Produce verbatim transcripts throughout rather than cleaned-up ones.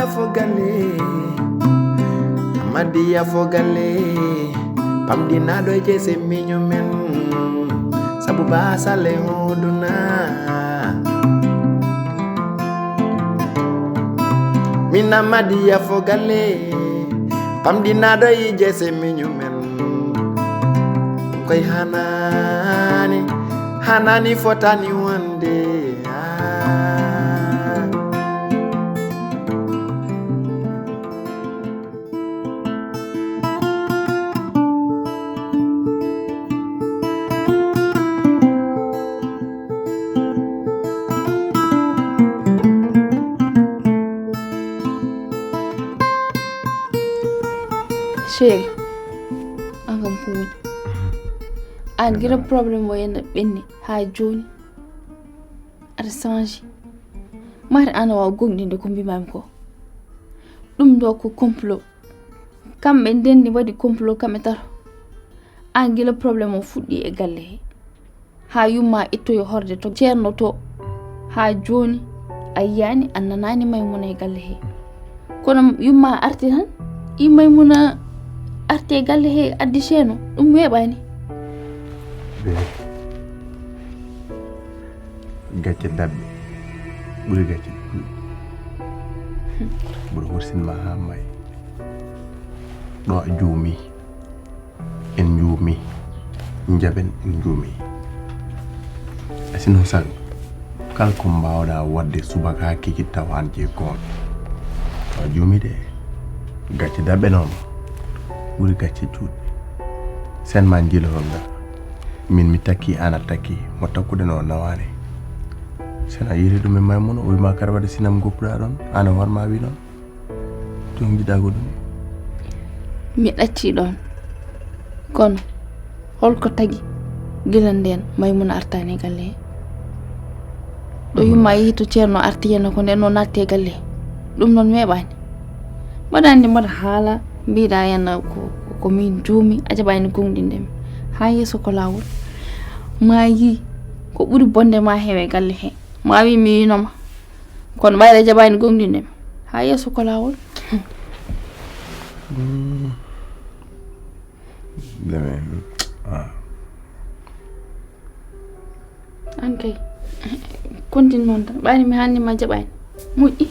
Fo galle, Amadiya fo galle, pamɗinaaɗo e jeese miño men, sabu baasal e hooduna. Min Amadiya fo galle, pamɗinaaɗo e jeese miño men, koy hanaani, hanaani fotani wonde. Ah. Chéri, an kam ko woni? An gila problème o ena ɓenni haa jooni. Aɗa change. Mari an a waawa goongɗinde ko mbimami ko. Ɗum ɗo ko complot. Kamɓe ndenndi mbaɗi complot kamɓe tato. An gila problème o fuɗɗi e galle he. Haa yumma ittoyo horde to ceerno to. Haa jooni a yiyaani a nanaani Maymuna e galle he. Kono yumma arti tan, i Maymuna arti e galle he addi ceerno, ɗum weeɓaani. Be gacce daɓɓe ɓuri gacce ɗuɗɗuɗe. Mboɗo horsinma haa may. Ɗo a juumi. En njuumi. Njaɓen en njuumi. A sino sal. Kala ko mbaawɗa waɗde subaka kikiɗe tawa an jeyi gooto. To a juumi de. Gacce daɓɓe noon ɓuri gacce juutɗe. Sen ma njiiloton nga. Min mi takki, an a takki. Mo takkuɗen o nawaani. Sen a yiiti ɗum e Maymuna, o wiima kadi waɗde sinam goppuɗa ɗoon. An e hoore ma wi noon. Ɗum njiɗa ko ɗum? Mi ɗacci ɗoon. Kono holko tagi gila ndeen Maymuna artaani e galle he? Ɗo yumma yehi to ceerno arti henna ko ndeen o naatti e galle he. Ɗum noon weeɓaani. Mbaɗa anndi mbaɗa haala mbiɗa henna ko, ko min juumi a jaɓaani goongɗinde mi. Haa yeeso ko laawol. Ma yii ko ɓuri bonde ma heewe galle he. Ma wi mi yiinoma. Kono ɓayde a jaɓaani goongɗinde mi. Haa yeeso ko laawol. Mm. Deme, ah. An kay. Continue noon tan. Ɓayde mi haalni ma jaɓaani. Moƴƴi.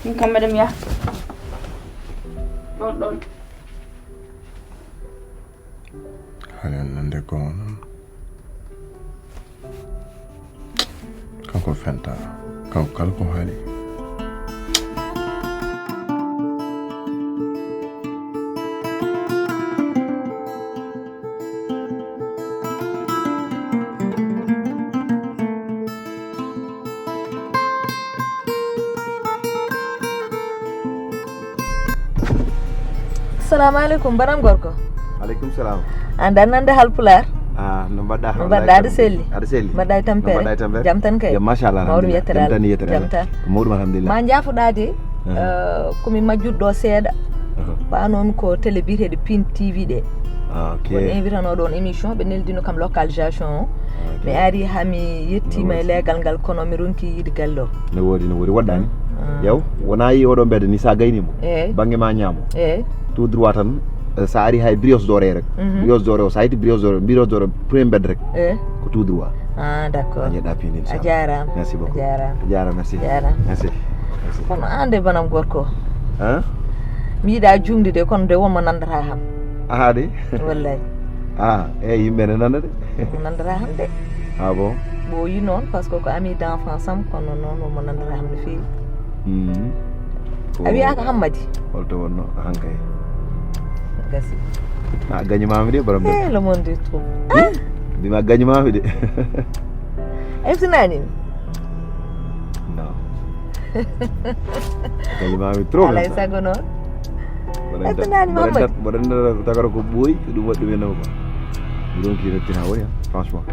Min kam mbeɗa mi yaha. Ɗoon ɗoon. Halen nande ko noon. Kanko fenta. Kanko kala ko haali. Assalamu aleykum, banam gorko. Aleykum salam. An dan nande halpulaar. Ah, no mbaɗɗa? No mbaɗɗa, aɗa selli? Aɗa selli? Mbaɗɗa e tampere? No mbaɗɗa e tampere? Jam tan kay. Jam, machallah, mawɗum alhamdulillah. Yettere Allah. Jam tan. Ko mawɗum alhamdulillah. Ma njaafoɗa de, eh, komi majjuɗo seeɗa. Aha. Ɓa noon ko télé biyeteeɗo Pin T V ɗe. Ah, ok. On invitano ɗon émission, ɓe neldino kam localisation o. Ah, ok. Mi ari ha mi yettima e leegal ngal, kono mi ronki yiide galle o. No woodi, no woodi, woɗɗani. Ah. Yaw, wona yi oɗo mbedda ni sa gaynimo. Eey. Bannge ma ñaamo. Eey. Tout droit tan, eh, sa ari hay Brioche Dorée rek. Mhm. Brioche Dorée o, sa yetti Brioche Dorée, Brioche Dorée premier mbedda rek. Eey. Ko tout droit. Ah, d'accord. A ñeɗɗa piindi, inchallah. A jaaraama. Merci beaucoup. A jaaraama. A jaaraama, merci. A jaaraama. Merci. Merci. Kono an de banam gorko. Hein? Mi yiɗa juumde de, kono de wonmo nanndata kam. Aha de? Wallay. Ah, eyi, yimɓe ne nana de. Mo nanndata kam de. Ah bon? Ɓooyi noon, par ce que ko ami d'enfance am, kono noon wonmo nanndata kam no feewi. Mhm. A wiyaaka Hammadi? Holto wonno? Ahan kay. Gasi. A gañumaami de, borom de. Eh, le monde est trop. Hmm? Mbima gañumaami de. A heɓtinaani mi? Non. Gañumaami trop. Alay sago noon. Mboɗo enda-, mboɗo enda-, mboɗo enda tagata ko ɓooyi, ko ɗum waɗi ɗum e naw ko. Mi ronki no tina woni, franchement.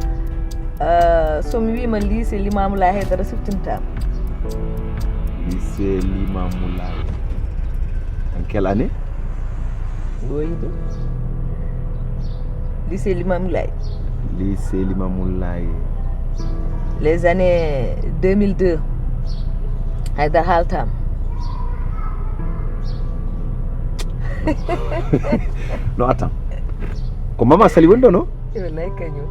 Euh, so mi wiima lycée Limamou Laye Haydara siftintaama. Lycée Limamou Laye. En quelle année? Ɗo yiɗi. Lycée Limamou Laye. Lycée Limamou Laye. Les années deux mille deux. Haydara haaltaama. Non, attends. Ko Mama Sali woni ɗo, non? Wallahi kañum.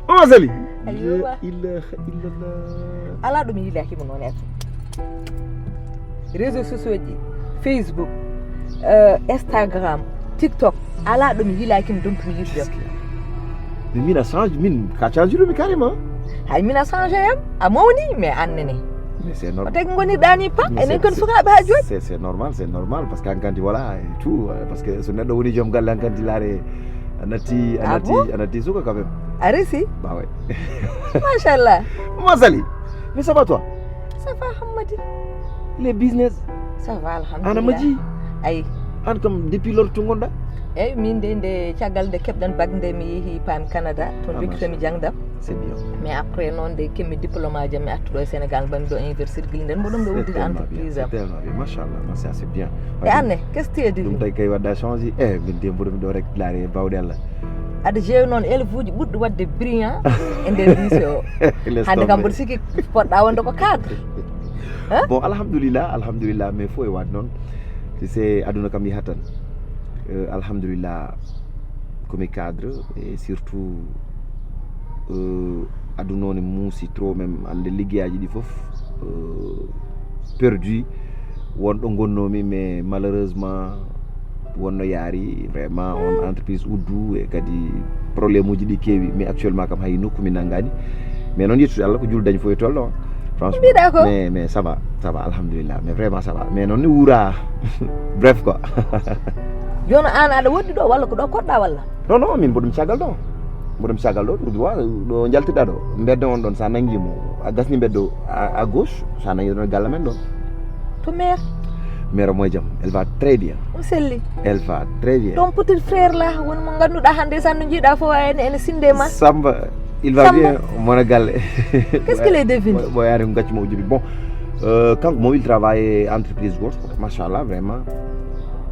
Mama Sali. Aywa. La ilaha illallah. Ala ɗum yiilaaki mo noon, réseaux sociaux ji, Facebook, euh, Instagram, TikTok, ala ɗum yiilaaki mo, donc mi yiɗde. Min a change, min ka change ɗum carrément. Hay min a change yam, a mawni, mais an nene. Mais c'est normal. Tagi ngoni ɗani pa, enen kon sukaaɓe ha joni. C'est normal, c'est normal, parce que an kandi voilà et tout, euh, parce que so neɗɗo woni joom galle an kandi laare a natti, a natti, a natti suka quand même. A resi? Bah ouais. Machallah. Mama Sali, mais ça va toi? Ça va, Hammadi. Les business? Ça va, alhamdulillah. Ana maji? Ay. An kam depuis lors to gonɗa? Eyyi, min de, nde caggal nde keɓɗen bac nde mi yeehi paami Canada, toon jokkitomi jangdam. C'est bien. Mais après noon nde keɓmi diplôme aji am, mi arti ɗo e Sénégal, mbaɗmi ɗo université, gila nden mboɗon ɗo uddita entreprise am. C'est tellement bien, machallah, machallah, c'est bien. E anne, qu'est-ce que tu es devenu? Ɗum tawi kay wadda changé. Eh, min de mboɗomi ɗo rek laare e bawɗe Allah. Aɗa jeewi noon élève uji ɓurɗi wadde brillant e nder lycée o. Hannde kam mboɗo sikki poɗɗa wonde ko cadre. Hein? Bon, alhamdulillah, alhamdulillah, mais fof e waade noon. Tu sais, aduna kam yahat tan. Euh, alhamdulillah, komi cadre et surtout, euh, aduna o ne muusi trop même, hannde liggeyaaji ɗi fof, euh, perdu. Won ɗo ngonnoomi, mais malheureusement wonno yaari vraiment on entreprise uddu e kadi problème uji ɗi keewi, mais actuellement kam hay nokku mi nanngani. Mais noon yettude Allah ko juul dañi fof e tolno. Franchement. Mbiɗa ko? Mais, mais ça va, ça va, alhamdulillah, mais vraiment ça va, mais noon ni wuura. Bref quoi. Jooni an aɗa woɗɗi ɗo walla ko ɗo koɗɗa walla? Non, non, min mboɗum caggal ɗo. Mboɗum caggal ɗo, ɗo droit, ɗo jaltirɗa ɗo. Mbeddo on ɗon, sa nangi mo, a gasni mbeddo à, à gauche, sa nangi ɗon galle men ɗon. To mère? Mère mo e jam, elle va très bien. On selli. Elle va très bien. Ton petit frère là, woni mo ngannduɗaa hannde sa no jiiɗa fof ene, ene sinde ma. Samba, il va bien, mon galle. Qu'est-ce qu'il est devenu? Mo yaari ngacci mo ujubi. Bon, euh, kanko mo il travaille entreprise goto, machallah, vraiment.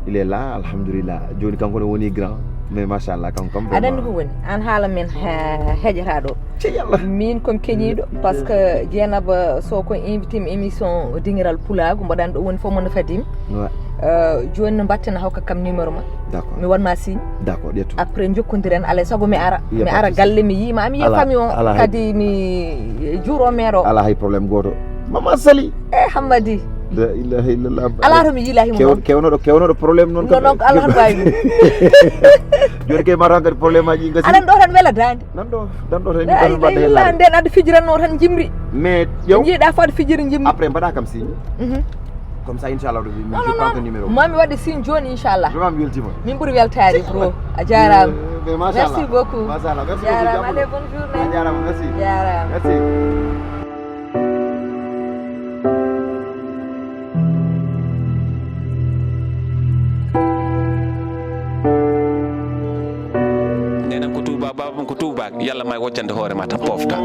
Il est là, alhamdulillah. Joni kanko ne woni grand, mais machallah, kanko kam. Aɗa anndi ko woni? An haala men he-, heƴata ɗo. Cey Allah. Min komi keñiiɗo, parce que Dieynaba Sow ko invité mi émission Dingiral Pulaagu, mboɗo anndi ɗo woni fof mo no fadi mi. Ouais. Euh, jooni no mbatten a hokka kam numéro ma. D'accord. Mi waɗ ma signe. D'accord, ƴettu. Après jokkondiren, alay sago mi ara. Mi ara galle mi yiima, mi yiya famille o. Kadi mi juuro mère o. Ala hay problème gooto. Mama Sali. Eh, Hammadi. La ilaha illallah. Alaa to mi yiilaa himo noon. Kewnoɗo, kewnoɗo problème noon. Non, non, ko Allah tan waawi ɗum. Jooni kay mataw kadi problème aji ngasi. Aɗa anndi ɗo tan wela daande. Nan ɗo, nan ɗo tan. La ilaha illallah, nden aɗa fijirannoo tan jimri. Mais ƴeew. Njiiɗa fof aɗa fijira jimri. Après mbaɗa kam signe. Mhm. Comme ça, inchallah, je prends ton numéro. Non, non, non. Mami waɗi signe jooni, inchallah. Vraiment, mi weltima. Min ɓuri weltaade, bro. A jaaraama. Eh, mais machallah. Merci beaucoup. Machallah. Merci beaucoup. Jaaraama. Allez, bonne journée. A jaaraama, merci. Jaaraama. Merci. Nenam ko tuuba, babam ko tuuba, yalla may woccande hoore ma tan pofta.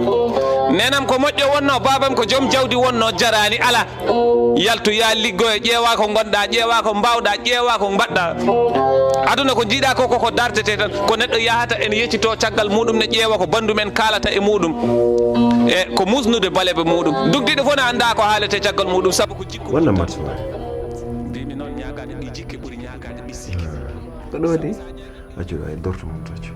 Nenam ko moƴƴo wonno, babam ko joom jawdi wonno, jarani ala. Yaltu ya liggoyo, ƴeewa ko gonɗa, ƴeewa ko mbawɗa, ƴeewa ko mbaɗɗa. Aduna ko jiiɗa ko, koko dartete tan, ko neɗɗo yahata ene yeccito caggal muɗum, ne ƴeewa ko bandum en kalata e muɗum. E ko musnude baleɓe muɗum. Dugdiɗo fof ne anda ko haalete caggal muɗum, sabu ko jikku. Walla mat. Mbimi noon ñaagaade ɗi jikke ɓuri ñaagaade ɗi sikki. Ko ɗo de? Accu ɗo e dorto mum to accu.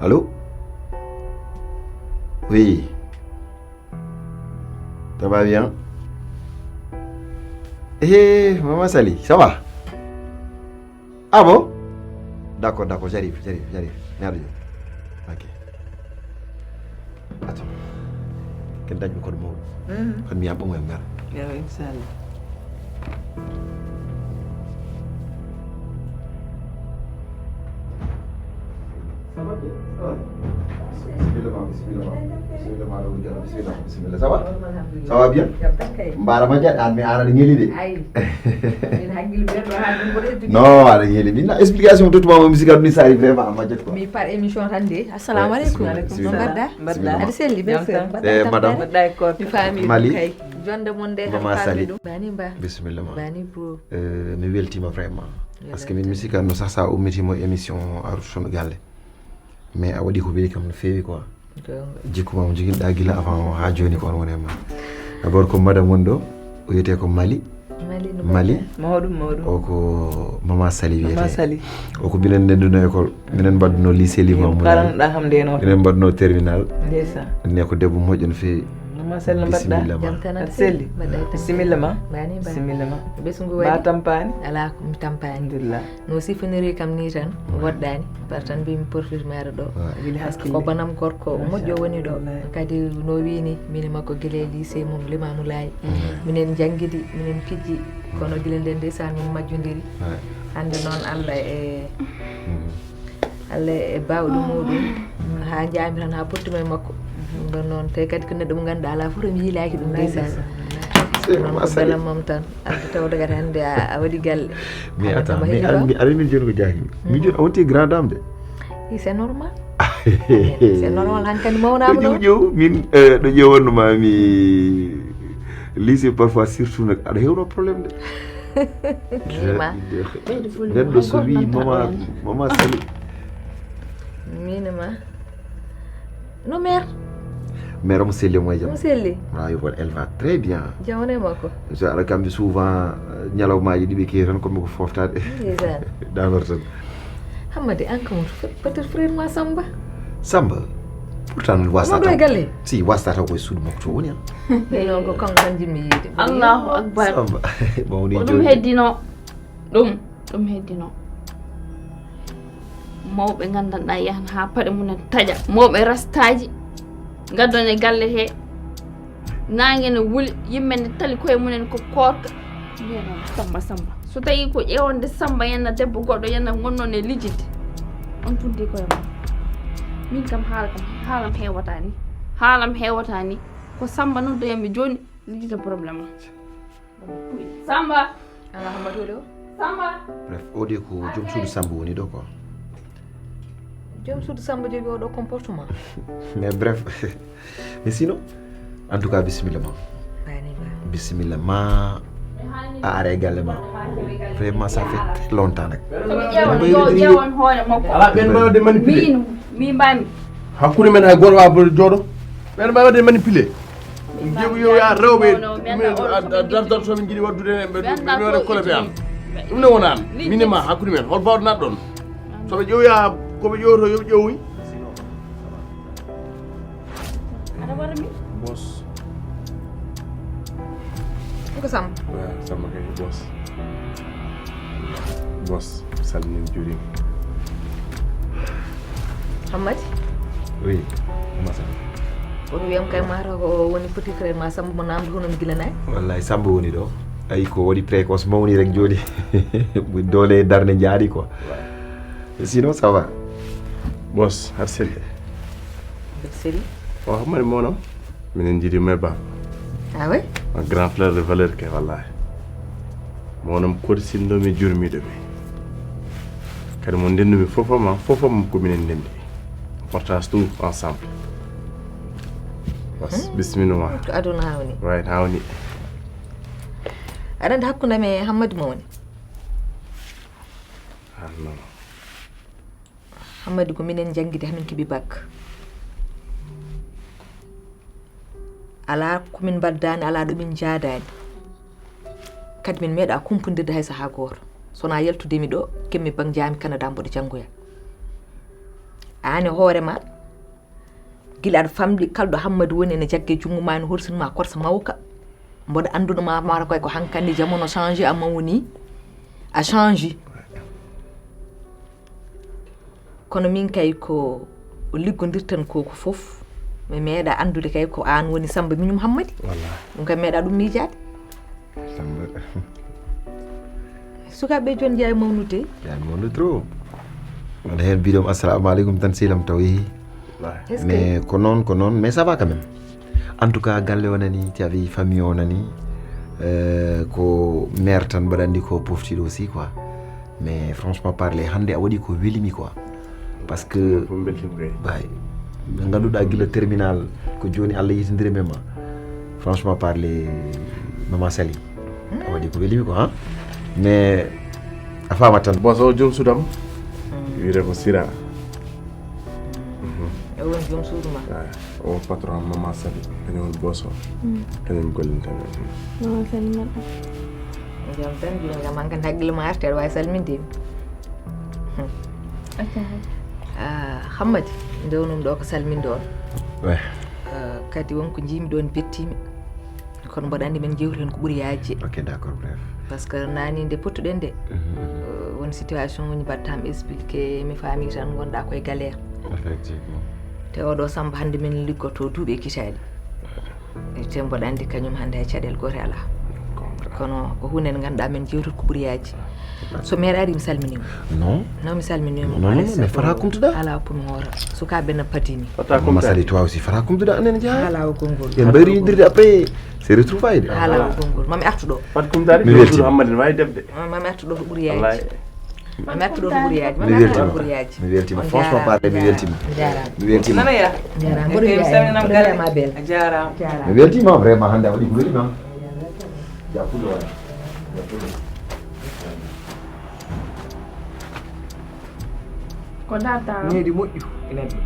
Allô? Oui. Ça va bien? Eh, Mama Sali, ça va? Ah bon? D'accord, d'accord, j'arrive, j'arrive, j'arrive. Merci. Ok. Attends. Ken dañmi koɗo mawɗo. Mhm. Kon mi yaɓɓa mo e mera. Yawa, inchallah. Ça va bien? Ça va. Bismillah, ma, bismillah, ma. Bismillah, ma, bismillah, bismillah. Ça va? Ça va bien? Mbaara majja, an mi ara ngeli de. Ay. Min hakkil be do ha dum bode. Non, ara ngeli. Min explication tout ma musique aduni sari vraiment majja quoi. Mi par émission tan de. Assalamu alaikum. Bismillah. Mbaɗɗa? Mbaɗɗa. Aɗa selli, belle sœur. Eh, madame. Mbaɗɗa e koɗo. Mi faami. Mali. Kay. Jonde mon de. Mama Sali. Bani mba. Bismillah ma. Bani bro. Euh, mi weltima vraiment. Parce que min mi sikka no sah sa ummitimo émission o artotono galle, mais a waɗi ko weli kam no feewi quoi. Jikku ma mo joginɗa gila avant o ha joni ko on woni e ma. D'abord ko madame won ɗo, o wiyete ko Mali. Mali. Mawɗum mawɗum. O ko mama Sali wiyete. Sali. O ko minen ndenduno école, minen mbaɗduno lycée Limamou Laye. Kalanɗa kam ndeno. Minen mbaɗduno terminal. Ndeysan. Ne ko debbo moƴƴo no feewi. Mama Sali no mbaɗɗa? Bisimilla ma. Aɗa selli. Bisimilla ma. Bani bani. Bisimilla ma. Ɓesngu Ba waɗi. Tampani. Ala ko mi tampani. Alhamdulillah. No sifoniri kam ni tan woɗɗani par tan mbimi porfir maire ɗo. Ouais. Wili Parce que hakkille. Ko banam gorko o moƴƴo woni ɗo. Wallahi. Kadi no wini mini makko guila e lycée mum Limamou Laye. Minen janggidi, minen pijji. Kono guila nden ndeysan min majjodiri. Ouais. Hande noon Allah e Mhm. Allah e bawɗo muɗum ha jaami tan ha pottuma e makko. Ɗum ɗon noon tawi kadi ko neɗɗo mo ganduɗa ala fof to mi yiilaki ɗum ndeysan. C'est Noon ma ko Sali. Belamma tan addi tawde kadi hande a a waɗi galle. Mais Hande attends, tama mais heɓi an bawɗo. mi ari min joni ko jahimi. Min joni a wonti grand dame de. Oui, c'est normal. C'est normal hankadi mawnama Ɗo ɗo. ƴew ƴew min eh, ɗo ƴew wonno ma mi lycée parfois surtout nak aɗa hewno problème de. Mima. Neɗɗo so wi mama mama Sali. Minima. No maire. Maire omo selli omo e jam. Omo selli. Waawi won elle va très bien. Jam woni e makko. So aɗa kamɓe souvent eh, ñalawmaaji ɗiɓe kewi tan komi ko foftade. Ndeysan. Danor tan. Hammadi an kam peut-être frère ma Samba. Samba. Pourtant non wasta Omo ɗo e taw. Galle. Si wasta taw koye suudu makko to woni. Ɗum noon ko kanko tan jinmi yiide. Allahu akbar. Samba. Mawni Ko ɗum joni. Heddino ɗum ɗum heddino. Mawɓe ngandanɗa yahna ha paɗe mumen taƴa mawɓe rastaji. Gaddon e galle he. Nangue ne wuli yimɓe ne tali koye mumen ko korka. Mbiyanon samba samba so tawi ko ƴewonde samba yenna debbo goɗɗo yenna gonnon e lijjidde. On tuddi koye ma. Min kam haala kam haalam hewata ni. Haalam hewata ni. Ko samba noddoyammi joni lijjita problème o. Samba. Ala hammatude o. Samba. Bref, o de ko joom suudu Samba woni ɗo quoi. Joom suudu Samba jogi oɗo comportement. Mais bref. Mais sinon, en tout cas bisimilla ma. Bani ba. Bisimilla ma. A ara e galle ma. Vraiment ça fait très longtemps nak. Somi ƴeewan yo ƴeewan hoore makko. Ala ɓen mbaawde manipulé. Min mi mbami. Hakkunde men hay gooto waawde jooɗo. Ɓen mbaawde manipulé. Jegu yo ya rewɓe ɗumen dardar somin jiɗi waddude ɓe ɓe waɗa kolobe am. Ɗum ne wonaan. Min e ma hakkunde men hol bawɗo natɗon. Soɓe ƴeewoya koɓe ƴeewoto yo ƴeewoy. Aɗa wara mi. Boss. Ko Samba. Waaw, Samba kay boss. Boss, salmin jurim. Hammadi. Oui. Masa. Kono wiyam kay mata ko o woni petit frère ma Samba mo namdi hono mi gila nayi. Wallahi Samba woni ɗo. Ayi ko waɗi précoce mawni rek joni. Doole e darde jaari quoi. Sinon ça va. Boss, har selɓe. Mbeɗa selli. O hammani monam. Minen jiɗi me ba. Ah oui. Un grand frère de valeur kay wallahi. Monam korsinɗo mi jurmiɗo mi. Kadi mo ndendumi fof ma fof ma ko minen ndendi. On partage tout ensemble. Boss, bismillah ma. Ko aduna hawni. Right, hawni. Aɗa andi hakkunde men e Hammadi mo woni. Ah, non. Hammadi ko minen janngidi hamin keɓi bac. Alaa ko min mbaddani, alaa ɗo min njaadani. Kadi min meeɗa kumpondirde hay sahaa gooto. So wonaa yaltude mi ɗo, kemmi bac njaami Canada mboɗo janngoya. Aan e hoore ma, gila aɗa famɗi kala ɗo Hammadi woni ene jagge junngo ma, ene horsin ma korsa mawka. Mboɗo annduno ma mara koy ko hankandi jamono change a mawni. A change. Kono min kay ko liggondirten ko ko fof mi meeɗa anndude kay ko aan woni Samba miñum Hammadi. Wallahi. Ɗum kay meeɗa ɗum miijaade. Samba. Sukaaɓe jooni njaay mawnude. Yaani wonde trop. Wonde heen mbiɗom assalamu aleykum tan sehil am taw yehi. Est-ce que Mais ko noon ko noon mais ça va quand même. En tout cas galle o nani tawi famille o nani. Euh, ko maire tan mbaɗa anndi ko poftiɗo aussi quoi. Mais franchement parler hannde a waɗi ko welimi quoi. Parce que Ko beltima kay. Bay. Ɓe ngannduɗaa gila terminal ko jooni Allah yetindiri men ma. Franchement parler mama Sali. A waɗi ko welimi quoi, hein? Mais A faama tan. Boso, joom suudu am. Wiyetee ko Sira. E won joom suudu ma. O patron am, Mama Sali, kañum woni boso. Kañum gollinta. Mama Sali man. Jam tan, jooni kam an kan haqqille ma arti, aɗa waawi salminde mi. Hammadi, ndewnum ɗo ko salminde on. Kadi won ko njiimi ɗon bettiimi. Kono mboɗo anndi men jewti heen ko ɓuri yaajde. Ok, d'accord, bref. Par ce que naani nde pottuɗen nde, won situation uji mbaɗtam expliqué, mi faami tan ngonɗa koye galère. Effectivement. Te oɗo Samba hannde min liggoto duuɓi e kitaaɗi. Te mboɗo anndi kañum hannde hay caɗeele goote alaa. Kono ko huunde nde ngannduɗaa men jewtude ko ɓuri yaajde. So maire ari mi salminiima. Non. Non, mi salminiima. Non, non, mais fata kumtuɗa. Alaa ko mi hoora. Sukaaɓe na padini. Mama Sali, toi aussi, fata kumtuɗa anen jaa. Alaa o konngol. En mbayri yiddirde après, c'est retrouvailles de. Alaa o konngol. Mami artu ɗo. Fat kumtaade Mi weltima. Hammadi ne waawi defde. Mami artu ɗo ko ɓuri yaajde. Mami artu ɗo ko ɓuri yaajde. Mi Mami artu ɗo weltima. Ko ɓuri yaajde. Mi weltima. Franchement parler, mi weltima. Mi weltima. Nana ya. Njaaraama. Mboɗo wiya ma belle. Mi weltima vraiment hannde a waɗi ko welima. Jafuɗo waɗa. Ko data. Needi moƴƴu ina ɗo.